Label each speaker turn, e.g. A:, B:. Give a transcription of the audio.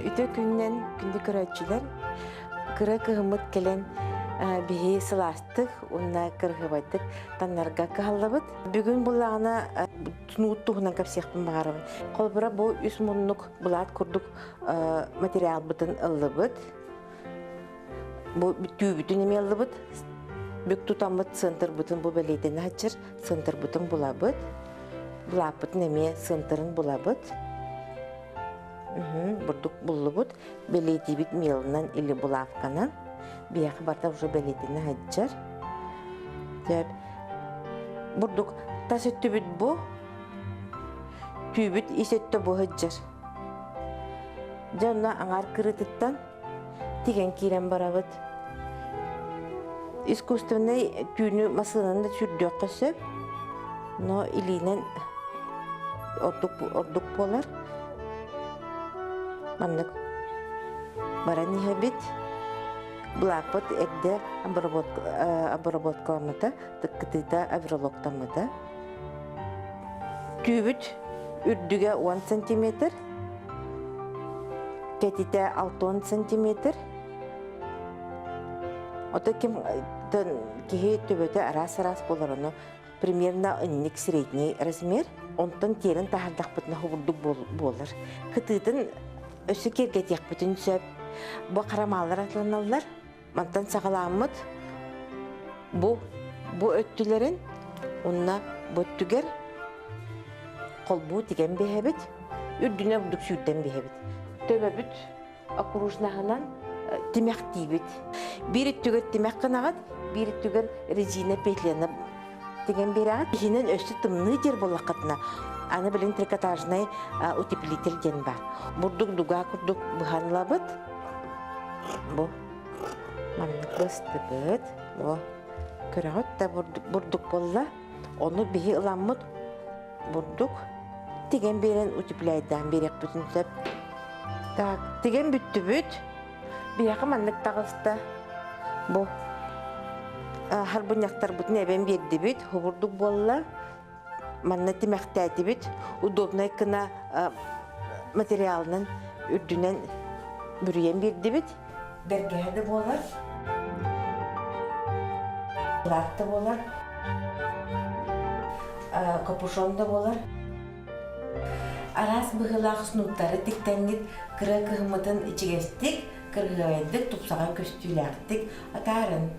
A: Үтүө күнүнэн күндү көрөөччүлэр! Кыра кыһыммыт кэлэн биһи сылаастык уонна кырыһыбайдык таннарга кыһаллабыт. Бүгүн буллаҕына тунуут туһунан кэпсиэхпин баҕарабын. Холобура бу үс муннук былаат курдук материалбытын ыллыбыт. Бу түүбүтүн эмиэ ыллыбыт. Бүк тутаммыт центрбытын бу бэлиэтэнэ сылдьар центрбытын булабыт. Былааппытын эмиэ центрын булабыт. Бурдук буллубут. Бэлиэтиибит мелынан или булавканан. Биһиэхэ барыта уже бэлиэтэнэ сылдьар. Сөп. Бурдук тас өттүбүт бу. Түүбүт ис өттө бу сылдьар. Дьэ онно аҥаар кырыытыттан тигэн киирэн барабыт. Искусственнай түүнү массыынаны да сүүрдүөххэ сөп, но илиинэн ордук, ордук буолар. Маннык баран иһэбит. Былааппыт эрдэ обработкаламмыта, кытыыта оверлоктаммыта. Түүбүт үрдүгэ 10 сантиметр, кэтитэ 60 сантиметр. Ото ким киһи төбөтө араас-араас буолар ону примерно инник средний размер. Онтон тиэрин таһардахпытына хобурдук буолар. Кытыытын өссө киэргэтиэхпитин сөп. Бу харамаалар атланаллар. Мантан саҕаламмыт бу бу өттүлэрин уонна бу өттүгэр холбуу тигэн биһэбит, үрдүнэ бурдук сүүрдэн биһэбит. Төбөбүт окружнаһынан тимэхтиибит. Биир өттүгэр тимэх гынаҕыт, биир өттүгэр резина петляны тигэн биэрэҕит. Иһинэн өссө тымныы диэр буоллаххытына, аны билин трикотажнай утеплитель диэн баар. Бурдук дуга курдук быһан ылабыт. Бу маннык быстыбыт. Бу көрөҕүт да бурдук буолла. Ону биһи ыламмыт бурдук тигэн биэрэн утепляйдаан биэриэхпитин сөп. Так, тигэн бүттүбүт. Биһиэхэ маннык таҕыста. Бу харбынньахтарбытын эбэн биэрдибит. Хобурдук буолла. Манна тимэхтээтибит. Удобнай гына материалынан үрдүнэн бүрүйэн биэрдибит. Бэргэһэ да буолар, былаат да буолар, капюшон да буолар. Араас быһыылаах снуттары тиктэммит кыра кыһыммытын ичигэстик, кыргыайдык, тупсаҕай көстүүлээхтик атаарын.